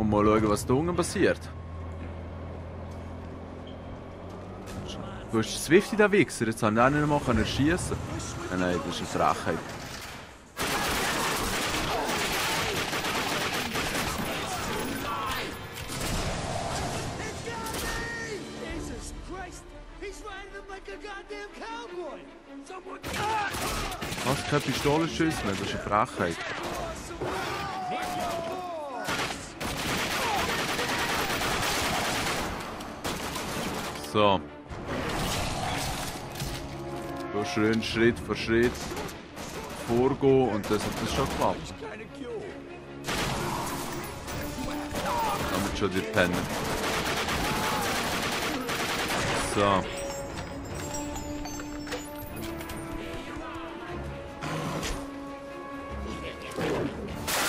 Und mal schauen, was da unten passiert. Du hast Swifty, den Wichser. Jetzt haben wir auch nicht mal schiessen. Nein, das ist eine Frechheit. Was? Keine Pistolenschüsse mehr? Das ist eine Frechheit. So. So schön Schritt für Schritt vorgehen und das hat das schon geklappt. Damit schon die Pennen. So.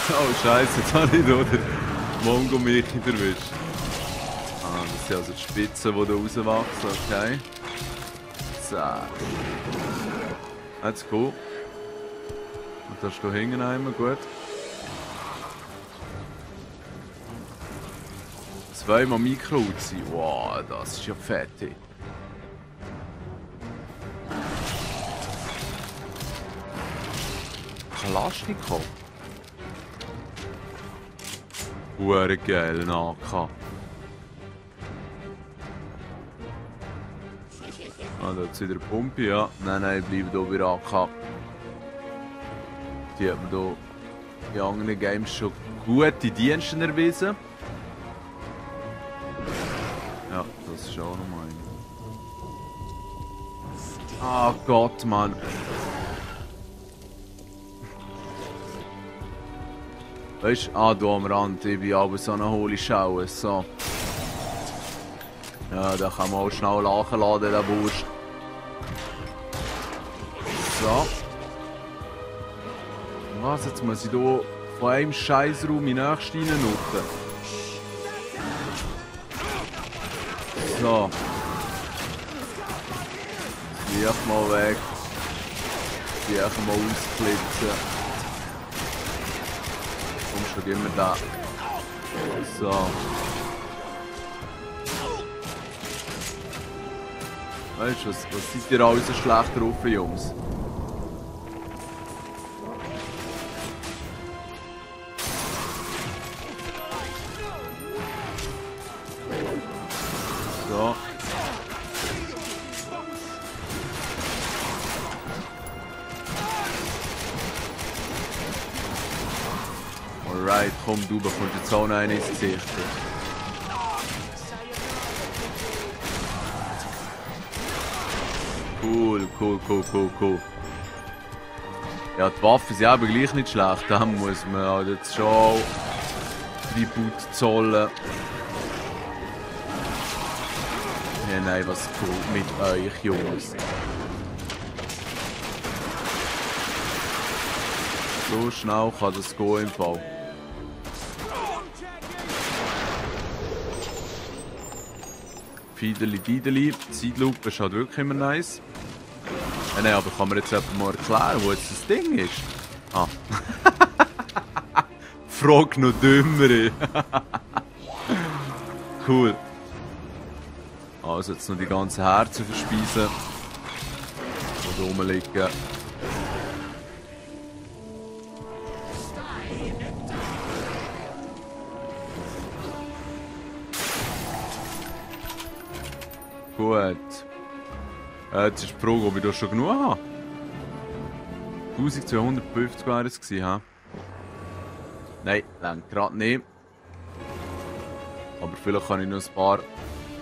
Oh Scheiße, jetzt habe ich hier den Mongo Michi erwischt. Ah, das sind also die Spitzen, die hier rauswachsen, okay. So. Let's go. Und da steht hinten einmal, gut. Zweimal Mikro-Uzi. Wow, das ist ja fett. Kalaschnikow. Hure geil, AK. Ah, da jetzt wieder eine Pumpe, ja. Nein, bleib hier bei AK. Die hat mir hier in anderen Games schon gute Dienste erwiesen. Ja, das ist auch nochmal ein. Ah Gott, Mann. Weißt du, da am Rand, ich bin aber so eine hohle Schau. So. Ja, da kann man auch schnell nachladen, der Wurst. So. Was, jetzt muss ich hier von einem Scheißraum in den nächsten reinnutzen. So. Licht mal weg. Licht mal ausklipsen. Komm schon, gib mir da. So. Weißt du, was seid ihr alle so schlecht drauf, Jungs? So. Alright, komm, du bekommst jetzt auch noch einen ins Gesicht. Cool. Ja, die Waffen sind aber gleich nicht schlecht. Da muss man halt jetzt schon Tribut zollen. Ja, nein, was geht mit euch, Jungs? So schnell kann das gehen im Fall. Fiedeli, Zeitlupe ist halt wirklich immer nice. Nein, aber kann man jetzt jemand mal erklären, wo jetzt das Ding ist? Ah. Frag noch dümmer. Cool. Also jetzt noch die ganzen Herzen verspeisen. Die da rumliegen. Gut. Jetzt ist die Frage, ob ich da schon genug habe. 1250 wäre es gewesen, ha? Nein, lenkt gerade nicht. Aber vielleicht kann ich noch ein paar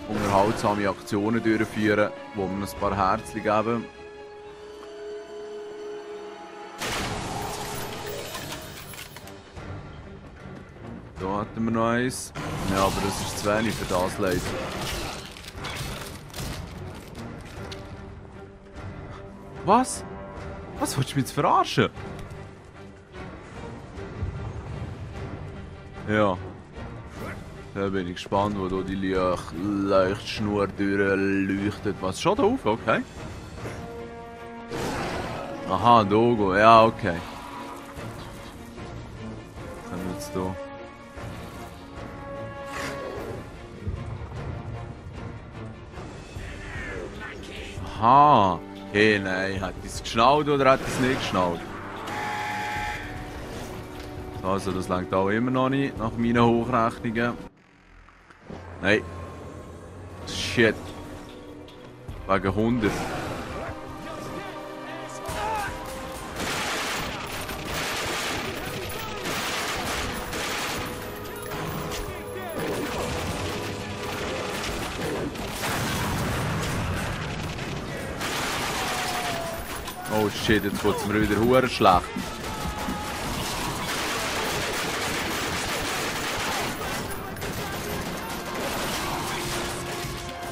unterhaltsame Aktionen durchführen, wo mir ein paar Herzchen geben. Da hatten wir noch eins. Ja, aber das ist zu wenig für das leider. Was? Was willst du mich jetzt verarschen? Ja. Da bin ich gespannt, wo da die Leuchtschnur durchleuchtet. Was? Schon drauf? Okay. Aha, Dogo. Ja, okay. Was haben wir jetzt da? Aha. Hey, nein, hat es geschnallt oder hat es nicht geschnallt? Also, das langt auch immer noch nicht, nach meinen Hochrechnungen. Nein. Shit. Wegen 100. Oh shit, jetzt wird es mir wieder hure schlecht.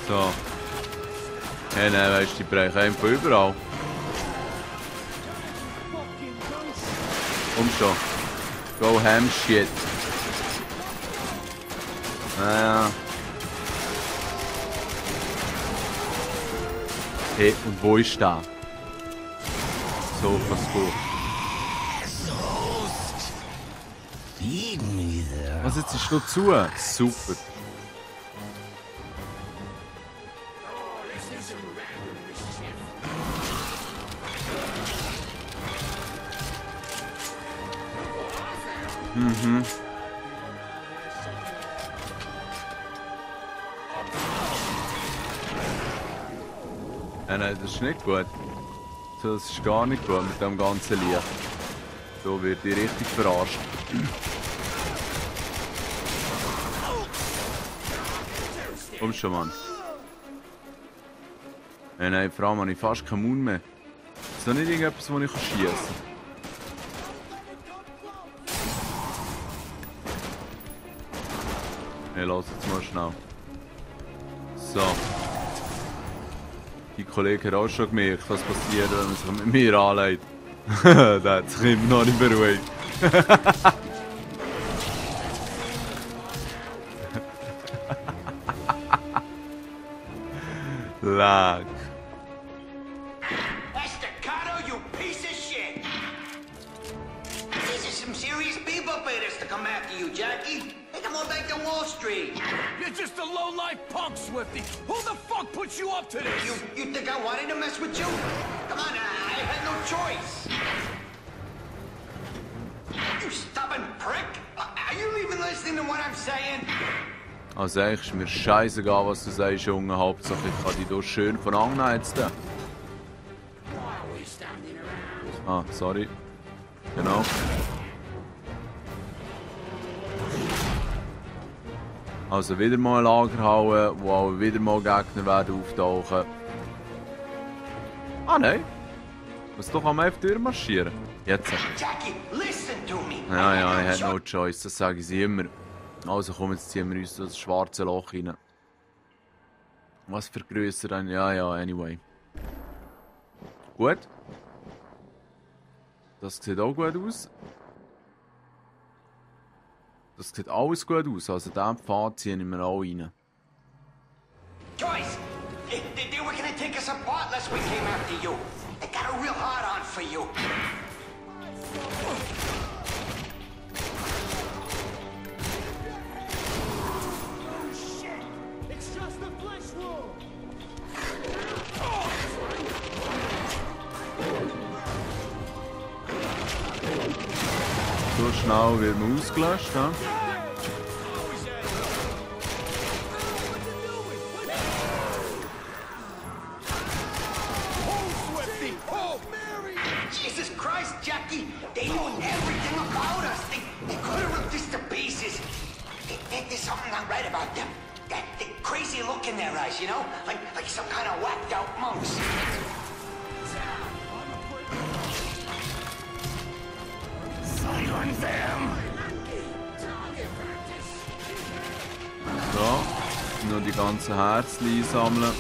So. Hey, nein, weißt du, die brechen einfach überall. Komm schon. Go ham shit. Naja. Hey, und wo ist der? So, was gut. Was, jetzt ist noch zu? Super. Mhm. Ja, nein, das ist nicht gut. Das ist gar nicht gut mit dem ganzen Licht. So wird die richtig verarscht. Komm schon, Mann. Ja, nein, vor allem habe ich fast keinen Mund mehr. Ist doch nicht irgendetwas, wo ich schiessen kann. Hey, lass jetzt mal schnell. So. Die Kollege hat auch schon gemerkt, was passiert, wenn man sich mit mir anlegt. Der hat sich immer noch nicht beruhigt. Lag. Estacado, you piece of shit! These are some serious people paid us to come after you, Jackie. They come on back to Wall Street. You're just a low-life punk, Swifty. Who the fuck put you up to this? You think I wanted to mess with you? Come on, I had no choice. You stubborn prick! Are you even listening to what I'm saying? Also eigentlich ist mir scheißegal, was du sagst, Junge. Hauptsache ich kann dich hier schön von anheizen. Ah, sorry. Genau. Also wieder mal ein Lagerhalle, wo auch wieder mal Gegner werden auftauchen. Ah nein. Muss doch am F durchmarschieren. Jetzt. Jackie, listen to me. Ja, ich habe no choice, das sage ich immer. Also komm, jetzt ziehen wir uns das schwarze Loch rein. Was vergrößert dann? Ja, anyway. Gut. Das sieht auch gut aus. Das sieht alles gut aus, also diesen Pfad ziehen wir auch rein. Joyce, they were gonna take us apart unless we came after you. They got a real hard on for you. So schnell wird man ausgelöscht. Ja? Jesus Christ, Jackie! They knew everything about us. They could have ripped us to pieces. There's something not right about them. That crazy look in their eyes, you know? Like some kind of whacked out monks. Silence them! So, noch die ganzen Herzchen einsammeln.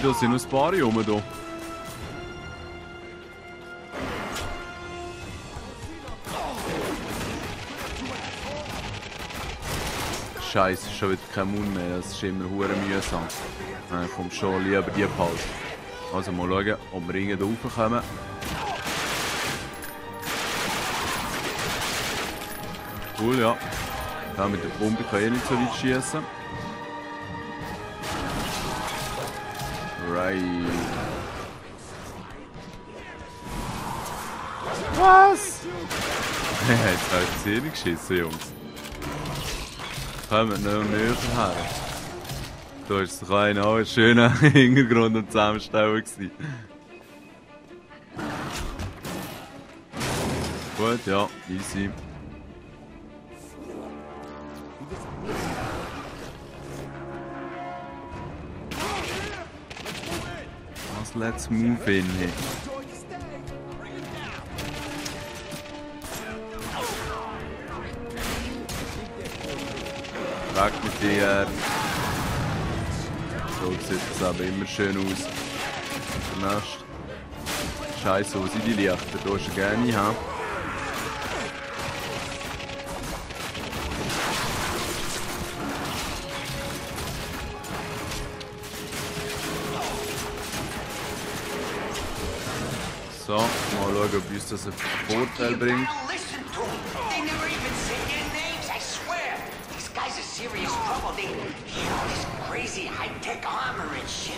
Da sind noch ein paar rum hier. Scheiße, schon wieder kein Mund mehr, das ist immer hure mühsam. Nein, komm schon, lieber die behalten. Also mal schauen, ob wir irgendwo raufkommen. Cool, ja. Ja, mit der Bombe kann ich nicht so weit schießen. Alright. Was? Jetzt habe ich sie nicht geschissen, Jungs. Kommt noch näher her. Da ist doch auch ein schöner Hintergrund und Zusammenstellen gewesen. Gut, ja, easy. Was let's move in hier? Weg mit dir. So sieht das aber immer schön aus. Der nächste. Scheiße, wo sind die Lichter? Da ist er gerne, ha? So, mal schauen, ob uns das einen Vorteil bringt. Serious trouble. They had all this crazy high-tech armor and shit.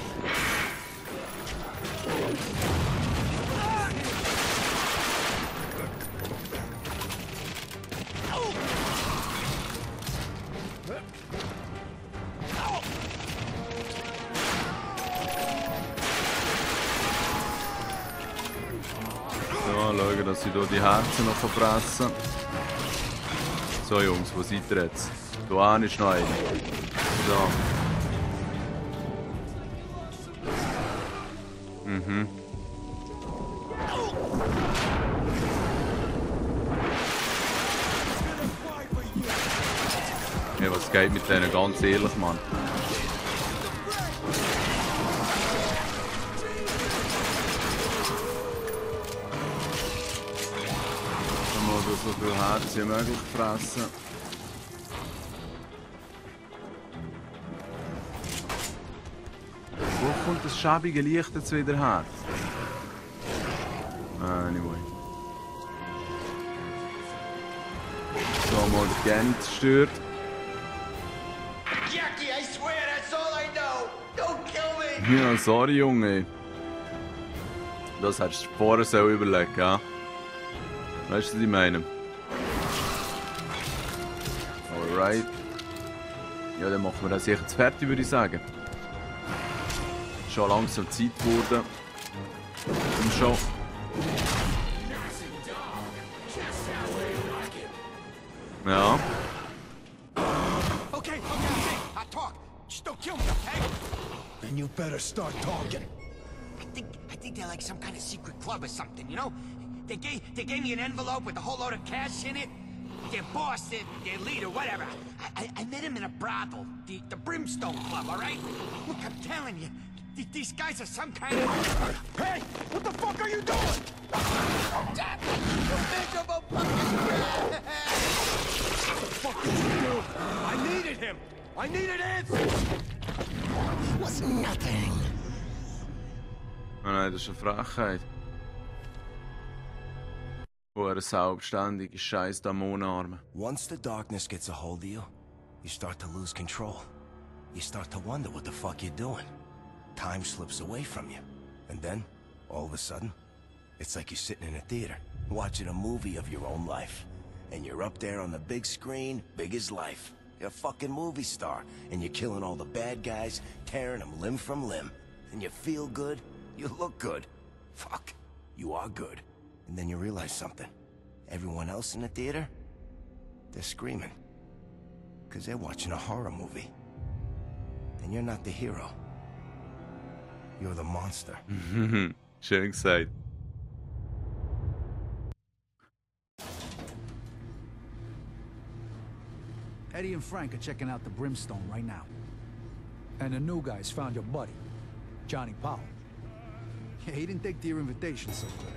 So, schauen, dass sie hier die Herzen noch verpressen. So Jungs, wo seid ihr jetzt? Da ist noch einer. So. Mhm. Ja, was geht mit denen? Ganz ehrlich, Mann. Dann muss so viel Herz wie möglich fressen. Wo kommt das schäbige Licht jetzt wieder her? Anyway. So, mal der Gent zerstört. Jackie, I swear that's all I know. Don't kill me. Ja, sorry, Junge. Das hättest du vorher so überlegen, ja? Weißt du, was ich meine? Alright. Ja, dann machen wir das sicher jetzt fertig, würde ich sagen. Schon langsam Zeit geworden. Und schon. Ja. Okay, I'll talk. Just don't kill me, okay? Then you better start talking. I think they're like some kind of secret club or something, you know? They gave me an envelope with a whole load of cash in it. Their boss, their leader, whatever. I met him in a brothel, the Brimstone Club, all right? Look, I'm telling you, these guys are some kind of... Hey, what the fuck are you doing? You miserable fucking... What the fuck did you do? I needed him. I needed answers. It was nothing. Oh nein, das ist eine Frechheit. Eine selbstständige scheiß Dämonenarme. Once the darkness gets a hold of you, you start to lose control. You start to wonder what the fuck you're doing. Time slips away from you. And then, all of a sudden, it's like you're sitting in a theater, watching a movie of your own life. And you're up there on the big screen, big as life. You're a fucking movie star, and you're killing all the bad guys, tearing them limb from limb. And you feel good, you look good. Fuck, you are good. And then you realize something. Everyone else in the theater, they're screaming. 'Cause they're watching a horror movie. And you're not the hero. You're the monster. Schön gesagt. Eddie and Frank are checking out the Brimstone right now. And the new guys found your buddy, Johnny Powell. Yeah, he didn't take to your invitation so good.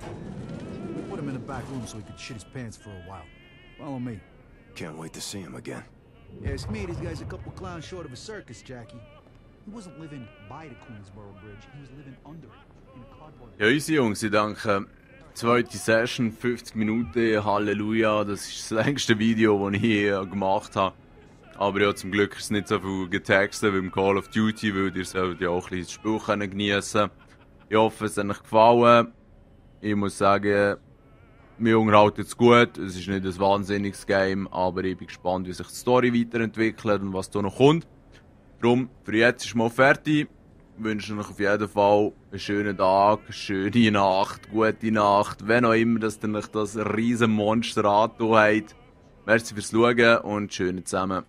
We put him in the back room so he could shit his pants for a while. Follow me. Can't wait to see him again. Yeah, it's me. These guys a couple clowns short of a circus, Jackie. He wasn't living by the Queensboro Bridge. He was living under it, in a cardboard... Ja, unsere Jungs, ich danke. Zweite Session, 50 Minuten, Halleluja. Das ist das längste Video, das ich hier gemacht habe. Aber ja, zum Glück ist es nicht so viel getextet wie im Call of Duty, weil ihr sollt ja auch ein bisschen das Spiel geniessen können. Ich hoffe, es hat euch gefallen. Ich muss sagen, mir unterhalten es gut. Es ist nicht ein wahnsinniges Game, aber ich bin gespannt, wie sich die Story weiterentwickelt und was da noch kommt. Darum, für jetzt ist mal fertig. Ich wünsche euch auf jeden Fall einen schönen Tag, eine schöne Nacht, gute Nacht, wenn auch immer, dass ihr euch das riesen Monster angetan habt. Merci fürs Schauen und schönen zusammen.